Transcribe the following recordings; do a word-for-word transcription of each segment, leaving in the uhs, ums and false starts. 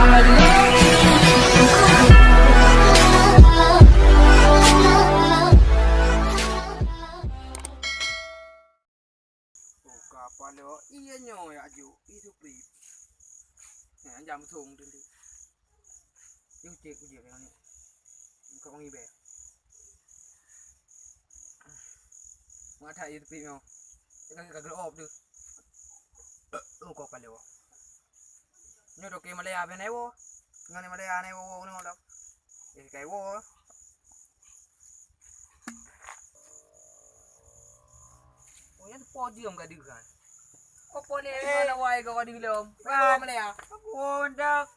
Oh, ka apa lo? Iya nyoe ya aju. Itu pri. Nah, jam thong tu. Yuk cek ku je yang ni. Buka wangi be. Mata itu pi nyoe. Ka ka grow up tu. Oh, kok pale wo. Nyoe doke Malaya ben ai wo. Ngan Malaya nai wo wo nyoe dak. Eh, kai wo. Oh, nyan po jeuem ka deuh kan. Ko po le mana wai ko ka deuh lom. Kan. Ko mana ya? Ko dak.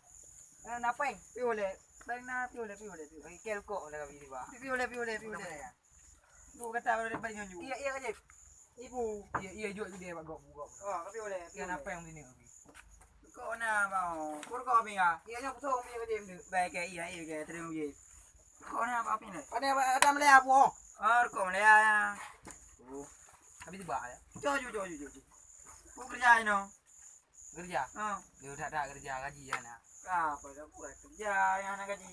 Eh, na peng. Piu le. Peng na piu le, piu le, piu le. Kel ko le ka bini ba. Piu le, piu le, piu le. Mana ya? Lu kata pada depan nyonya. Iya, iya, Kak Jip. Ibu. Iya, iya, jual dia bak gok, gok. Oh, ka piu le. Iya, na peng sini. Kok na mau? Pur kok mi ka? Iya, nyoe beutôi mi ka jim tu. Baik ke iya, iya ke terima je. Kok na apa api ni? Ada ada melihat apa? Oh, kok melihat ya. Oh. Habis tiba ya. Jo jo jo jo jo. Ku kerja ino. Kerja? Ha. Dia tak tak kerja gaji ya nak. Apa dah buat kerja yang nak gaji?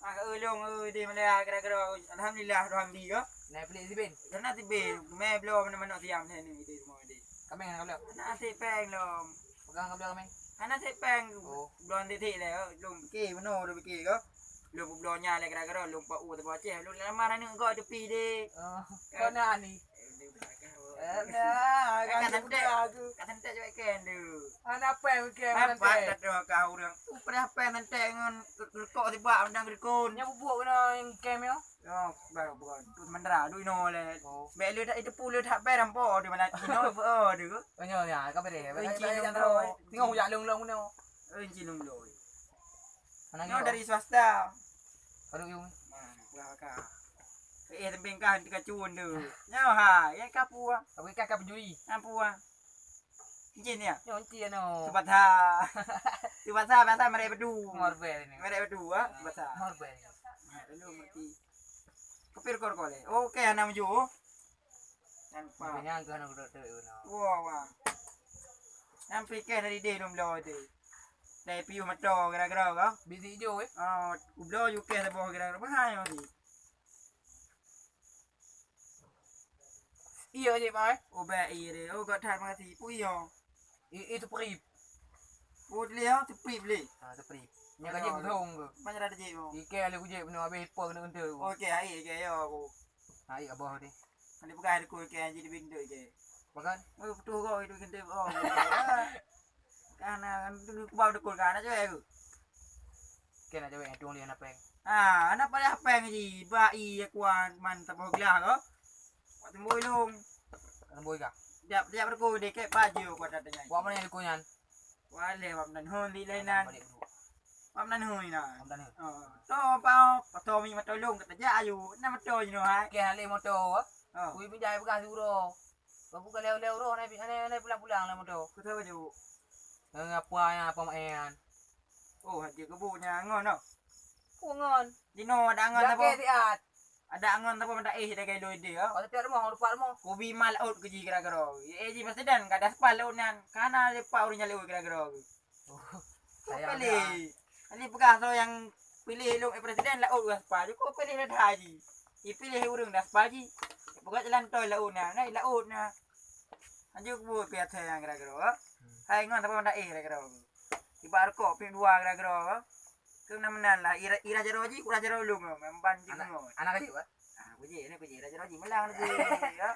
Ah, ulung, eh, di Malaya kira-kira, alhamdulillah, alhamdulillah. Naik pelik sibin? Kena sibin, meh belum mana-mana siang saya ni di rumah dia. Kami nak belum? Nak sipeng lom. Pegang kami kami. Anak sipeng. Oh. Belum titik le, belum fikir, mana udah fikir ke? Belum belum nya le kira-kira, belum pak u tempat Aceh, belum lama anak kau tepi deh. Oh, kau nak ni? Alah, kan aku santet. Kan santet je kem tu. Anak apa yang kem santet? Apa dah tu kau orang? Udah apa yang santet dengan rekok sibak undang rekon. Nya bubuk kena yang kem ya? Yo, baru bukan. Tu sementara, duit no le. Oh. Bek le tak itu pun le tak bayar ampo di mana ino oh tu. Banyak ya, kau beri. Benci nong lo. Tengok ujak long long no. Benci nong lo. Mana nyo dari swasta. Baru yung. Nah, berapa kah? Eh, tembeng kah tiga cun tu. Nyawa ha, ya kapu ah. Tapi kah kah penjui. Kapu ah. Encin ya? Nyo encin no. Subata. Subata biasa merek bedu. Morbel ni. Merek bedu ah, subata. Morbel ni. Nah, dulu mati. Kepir kor kole. Oke, anak meju. Nampak. Kenyang ke anak duduk tu no. Wah, wah. Nampak ke dari deh dong lo tu. Dari piu motor kira-kira ke? Bisi ijo eh. Oh, ublo ju ke sabo kira-kira. Bahaya mati. Iya je pai. Oh, baik iya deh. Oh, gak that makasih. Pu iya. I- itu perip. Oh, dia tu perip le. Ha, tu perip. Nya ka jek beutong ke. Macam ada jek. Ike ale kujek beuna habis ipo kena kente. Oke, hai ke ya aku. Hai abah deh. Ada pegang aku ke jadi bintu je. Makan? Oh, betul kau itu kente. Oh, karena dulu kau betul kan aja aku. Kena jawab yang tuang dia napeng. Ah, anak pada apa yang ji? Ba i kuan man tapoh gelah ko. Wak temboi long. Temboi ka? Tiap tiap rego deh kek baju ko ada tanya. Wak mana rego nyan? Wale wak nan hon di lainan. Wak nan hon na. Wak nan hon. Oh, to pau, pato mi matolong kata ja ayu. Na moto jino hai. Ke hale moto. Oh. Kui bijai bekas duro. Babu ka leo-leo roh nai nai pulang-pulang lah moto. Kata baju. Ngapa ya apa main? Oh, haji kebun nya ngon no. Ku ngon. Dino ada angon apa? Jaga siat. Ada angon apa mata eh dah kayu ide ya. Kau tapi rumah, rupa rumah. Kubi mal out ke ji kira-kira. Eh ji presiden kada sepal laut nan. Kana lepak urang nyalur kira-kira. Oh, sayang pilih. Ini pegang so yang pilih long eh presiden laut ke sepal. Kau pilih dah haji. Ipilih urang dah sepal ji. Pegang jalan tol laut nan. Naik laut nan. Anjuk bu piat saya kira-kira. Hai ngon apa mata eh kira-kira. Tiba rukok pin dua kira-kira. Kena menan lah ira ira jaro ji kurang jaro lung memban ji anak. Anak kecil buat. Ah, kuji ni kuji ira jaro ji melang ni. Ya.